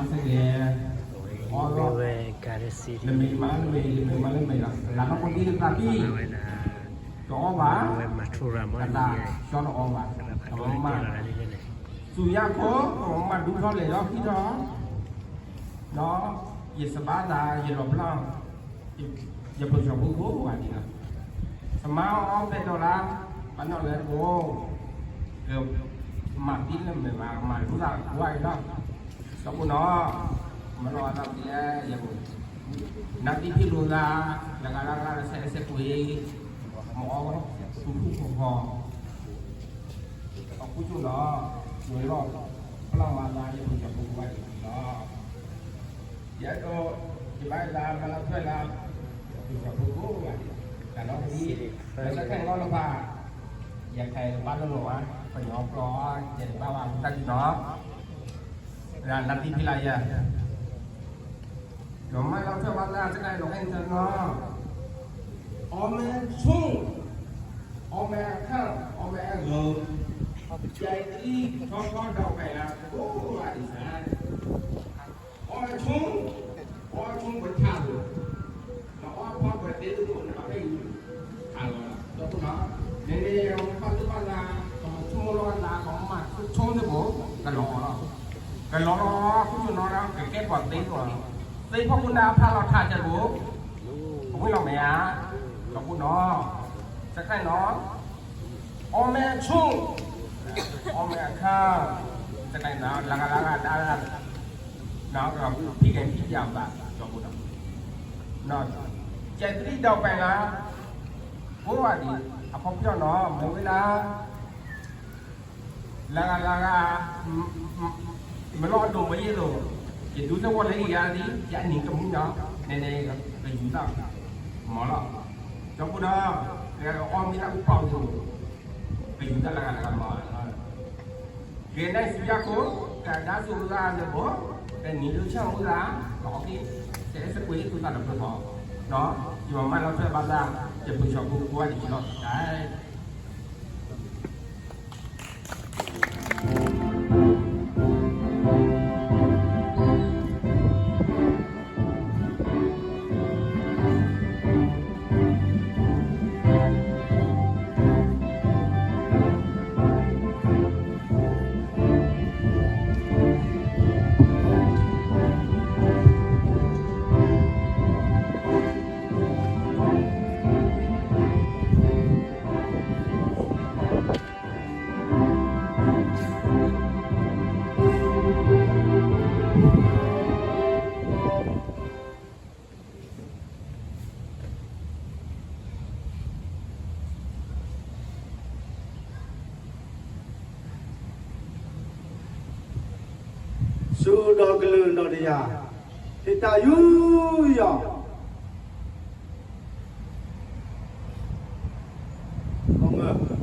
စ့ၢ်ကီး အီၣ်လီၤ နမ့ၢ်မၤလၢမ့ၢ် နမ့ၢ်မၤလၢမ့ၢ်လီၤ လၢနီၢ်ကီၢ်ဒ်တသးပံၤ တအီၣ်ဘၣ် ကသးကၠီတအီၣ်ဘၣ် ကမၤ စူၤယါခိၣ် ကမၤဒူထီၣ်လဲၤဒီးဟံးထီၣ် ဒီး ယစဘၣ်သး ယလီၤပျီ ယပၢၤဆှၢဖိကိးဂၤဒဲးလီၤ. ကမၤအီၣ်ဖဲဒီးလၢ ပနီၣ်လဲၤအိၣ် ကမၤသံလၢမ့ၢ်ဘၣ် ကမၤဒူသးကိးဂၤဒဲးလီၤ. ဒီပုၢ်နီၣ် မၤလီၤအသးဒ်လဲၣ် ယ နါတံၢ်ဖံးလိာ်သး လၢဂၤလၢဂၤ ဆဲးဆဲးကွံာ် မၤအီၣ် သူၣ်ဖှံသးညီ အဃိကၠိနီၤ ယလီၤပျီမၤသး ယပၢၤဆှၢဖိကိးဂၤဒဲးလီၤ. ယအဲၣ်ဒိး ယဘၣ်လၢမၤလၢထွဲလၢ ယပၢၤဆှၢဖိကိးဂၤဒဲး တၢ်နီၣ်ကဒံ လၢတၢ်ခဲလၢာ်လီၤဖး ယခဲအံၤဘၣ်လိၣ်လိာ်ဧါ ပညီကျိာ် ယတဘၣ်ဘၣ်တၢ်ဒ်နီၤ နါတံၢ်ဖံးလၢယဲ ဒီးမၤလီၤထွဲဘၣ်သး တကဲဒီးဟဲနုာ်နီၤ အီၣ်မ့ၢ်ဆိ အီၣ်မ့ၢ်အခါ အီၣ်မ့ၢ်အဂီၤ ကဲအံၤ ထီထီၣ်ဒီးပဲာ်လၢ ကိးဂၤဒဲးစ့ၢ် အီၣ်ဆိ အီၣ်ဆိပထါလိၤ နအီၣ်ဖီပှဲၤသ့သ့ၣ် နဘၣ်ဖဲအံၤ ထါလီၤ ဒီပုၢ်နီၣ် န့ၣ်န့ၣ် ပာ်သူၣ်ပာ်သး ကမၤဆိမိၣ်လီၤသး ကမၤဆိဆိသ့ၣ်ဖိ ကလီၤလီၤ ကလီၤလီၤ ဃုကၠိနီၤ ကကဲပှၤသ့လီၤ သ့ဖီခိၣ်နၢ်ဖးလီၤထါကဲဘိ အဝဲလီၤမ့ၢ်ဧါ ဒီပုၢ်နီၣ် စခါနီၤ အီၣ်မ့ၢ်ဆိ အီၣ်မ့ၢ်အခါ စခါနီၤ လၢဂၤလၢဂၤ ဒၣ် နီၤ ဖံးကဲဖံးယၤဘၣ် ဒီပုၢ်နီၣ် ကဲသရံၣ်ဒီးပဲာ်လၢ ကိးဂၤဒဲး အခီပညီနီၤ မ့ၢ်ဝဲဒၣ် လၢဂၤလၢဂၤ မ့ၢ်လီၤအဒိၣ်မ့ၢ်ယဲၢ်လိၤ ယဒူသဝီလၢယၤဒ် ယအနံၤတမူနီၤ နဲန့ၣ် ကယူၤတၢ် မ့ၢ်လီၤ ဒီပုၢ်ဒီး အီၣ်မ့ၢ်တၢ်အူပီၢ်လိၤ ကယူၤတၢ်လၢဂၤလၢဂၤမ့ၢ် ကဲန့ၣ်စူၤယါခိၣ် ကဒါစူၤလၢလၢဘိ ကနံၤလၢဆၣ်မုၢ်လၢ် ကအီၣ်က့ၤ ကအဲၣ်စကွ့ၤသူၣ်သးလၢပျၢၤထီၣ် ယမၤလီၤထွဲဘၣ်သး ယပၢၤဆှၢဖိကိးဂၤဒဲးလီၤ တၢ် စိဒီးကလုာ်ဒီးတယၤ ဟ့ၣ်တၢ်ယူးယီၣ် အမ့ၢ်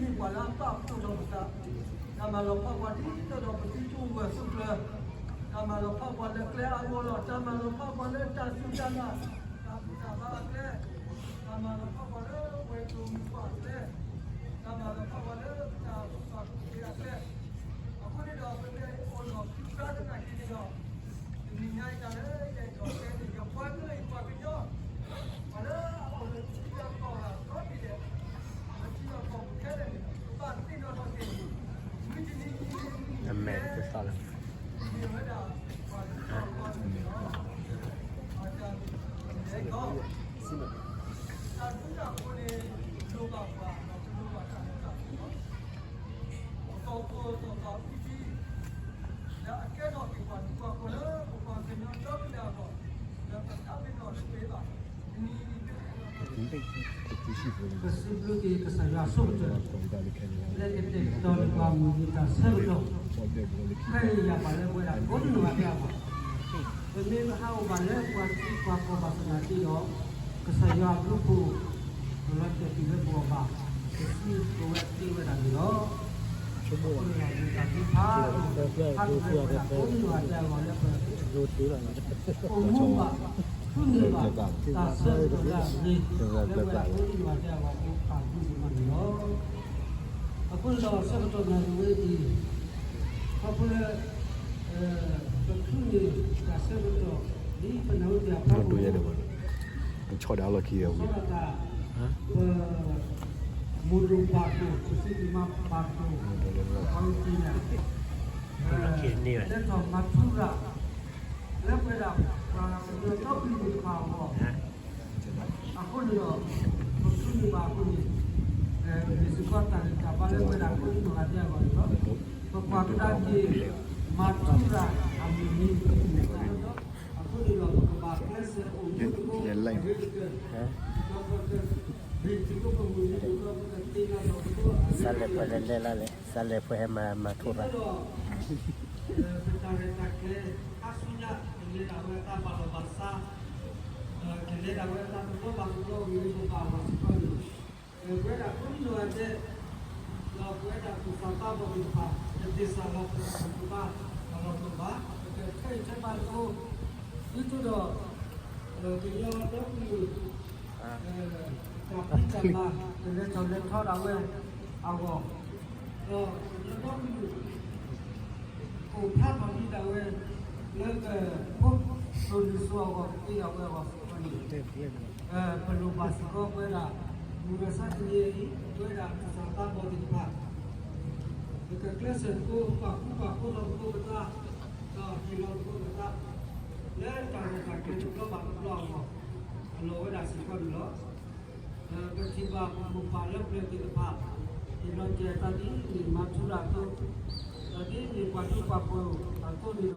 မ့ၢ်ပှၤလၢအပာ်ဖှိၣ်ထီၣ်ပသး, တၢ်မၤလီၤဖးပှၤဒ်သိးဒီးပသံကၠိဝဲၢ်သူကျၢၤ, တၢ်မၤလီၤဖးပှၤလၢကျဲအဂီၢ်လီၤ, တၢ်မၤလီၤဖးပှၤလၢတၢ်စူၢ်တၢ်နာ်, တၢ်ဘူၣ်တၢ်ဘါအကျဲ, တၢ်မၤလီၤဖးပှၤလၢဝဲၤကျိၤမုၢ်ပှၢ်အကျဲ, တၢ်မၤလီၤဖးပှၤလၢတၢ်ပာ်ကဖၢအကျဲ, အဃိန့ၣ်ဒီး ပမ့ၢ်အိၣ်ဒီးခံခါသနာ်က့န့ၣ်ဒီး တနံၤညါအံၤတၢ်လၢယအဲၣ်ဒိးတဲန့ၣ် ယပှၤကလုာ်ယပှၤကညီ ပှၤလၢအအိၣ်လၢထံလီၢ်ကီၢ်ဂၤကိးဒံးဒဲး, လၢထံလီၢ်ကီၢ်ပူၤခဲလၢာ်န့ၣ် ပဘၣ်သ့ၣ်နီၣ်ထီၣ်က့ၤန့ၣ် မုၢ်တနံၤအံၤန့ၣ် အမဲာ်တသီလၢ မ့ၢ်ဝဲဒၣ်ပှၤကလုာ်ကီၢ်ပူၤန့ၣ်လီၤ. တၢ်ဒ်န့ၣ်အဃိန့ၣ် လိၣ်ဘၣ်ပှၤဒီးပလိၣ်ဘၣ်တၢ်လၢတၢ်န့ၣ်လီၤ. ပကီၢ်ခိၣ်သီၣ်သီၣ်အူထံ လၢအကဲထီၣ်က့ၤပှၤဒူပှၤဃိလၢပပှၤကညီဒီကလုာ်အဂီၢ် လၢပတၢ်ပ့ၤနီၣ်တသ့ဘၣ် တနံၤအံၤ ပစံးဘျုးက့ၤကစၢ်ယွၤအဆိကတၢၢ် လၢကတဲာ်ကတီၤလၢပှၤမုၢ်နံၤတၢ်ဆၢကတီၢ် ခဲအံၤယၤပာ်လၢပဝဲဒၣ်ကိးဒံနီၢ်ဂၤဒဲးအဂီၢ် ပမ့ၢ်တဟးဂီၤဘၣ်လၢပှၤထံပှၤကီၢ်ဘၣ်ဆၣ်သနာ်က့ဒီး ကစၢ်ယွၤအဘျုးအဖှိၣ် လီၤတဲာ်တုၤလၢပဂီၢ်ဘၣ် ပစံးပဝဲသ့ဝဲဒၣ်န့ၣ်လီၤ. အဃိန့ၣ်ဒီးမ့ၢ်တၢ်သ့ၣ်တဖၣ် ဟးထီၣ်ဝဲဒၣ်ကိးဒံနီၢ်ဂၤဒဲးအဂီၢ်လၢပ အိၣ်မူဘၣ် ဆူန့ၢ်ဘၣ် တၢ်ဆၢကတီၢ်လၢအရ့ လၢပဝဲကိးဒံနီၢ်ဂၤဒဲးအဂီၢ် ပပာ်ဒူပမၤန့ၣ်လီၤ. အဃိန့ၣ်ဒီးဆၢကတီၢ်နၢ်တဝဲအံၤ ခီဖျိလၢ ပထူန့ၢ်တၢ်ဆၢကတီၢ် ဒ်ပနၢ်ဟူတ့ၢ်အဖီခိၣ် ဆီၣ်တၢ်လီၢ်ခံ ပ မိၢ်ဒိၣ်ပာ်ဖှိၣ် ပစံးဘျုးမၤပာ်ဖှိၣ် ပှၤကသ့ၣ်ညါ လဲၤထီၣ်မၤထူရၤ လၢပဝဲဒၣ်ပှၤကညီဒီကလုာ်တဖၣ်အဂီၢ် အဃိန့ၣ်ဒီး ပထူန့ၢ်ဘၣ်အဃိန့ၣ် မ့ၢ်စ့ၢ်ကီးတၢ်ဂံၢ်တၢ်ဘါလၢပဝဲဒၣ်ကိးဒံနီၢ်ဂၤဒဲးအဂီၢ်န့ၣ်လီၤ. ပကွၢ်ကဒါက့ၤ မၤထူရၤအမုၢ်နံၤ အဃိန့ၣ်ဒီး ပကဘၣ်ကျဲးစၢးအိၣ်မူသကိး အဂ့ၤကတၢၢ် ဒီးပက စးလဲၤဖဲလဲၣ်လဲၣ်လၢ်လဲၣ် စးလဲၤဖဲဟဲမၤ မၤထူရၤ ပတၢ်ရဲၣ်တၢ်ကျဲၤ ခါဆူညါ ကလဲၤဒၣ်ဝဲတၢ်ဘၣ်လီၢ်ဘၣ်စး ကလဲၤဒၣ်ဝဲတၢ်တဘျီဘၣ်တဘျီ ဂ့ၤဂ့ၤဘၣ်ဘၣ်စ့ၢ်ကီးန့ၣ် ပဝဲဒၣ်ကိးဒံနီၢ်ဂၤဒဲး ဒီးပဝဲဒၣ်သူၣ်စၢ်သးဘီၣ်သ့ၣ်တဖၣ် ပသ့ၣ်စၢ်လီၤပသးပကဘါ အလီၢ်တအိၣ်ဘၣ် ပကခဲအံၤခဲဘၣ်တအိၣ် ဒ်သိးဒီး ကညီဒီကလုာ် တၢ်ဖံးတၢ်မၤ ကလဲၤထီၣ်လဲၤထီဒၣ်ဝဲအဂီၢ် ဒီးကညီဒီကလုာ် အိၣ်ဖျါထီၣ်ဒံးဒၣ်ဝဲ လၢကဖိစိၤလံၤစိၤအဂီၢ် ကသ့ဒၣ်ဝဲအဂီၢ်စ့ၢ်ကီးန့ၣ် ပလိၣ်ဘၣ်စ့ၢ်ကီးပဝဲဒၣ် မုၢ်မဆါတနံၤအံၤ ပဝဲဒၣ်သူၣ်စၢ်သးဘီၣ်သ့ၣ်တဖၣ် ပကကျဲးစၢးသကိး ပာ်ဃူပာ်ဖိးလီၤသကိးပသး ဒီးဟ့ၣ်လီၤသကိးပသး လၢတၢ်ရဲၣ်တၢ်ကျဲၤတဘျီဘၣ်တဘျီအဂီၢ် အလီၢ်ဝဲဒၣ်စ့ၢ်ကီးန့ၣ်လီၤ. ပထံၣ်ဘၣ်မိၢ်ပၢ်လၢပျၢၤသ့ၣ်တဖၣ် ဟ့ၣ်လီၤက့ၤအသးဒ်န့ၣ် မၤထူရၤအသိး ဒီးဒ်န့ၣ်ပှၤဒူပှၤဖိအသိးန့ၣ်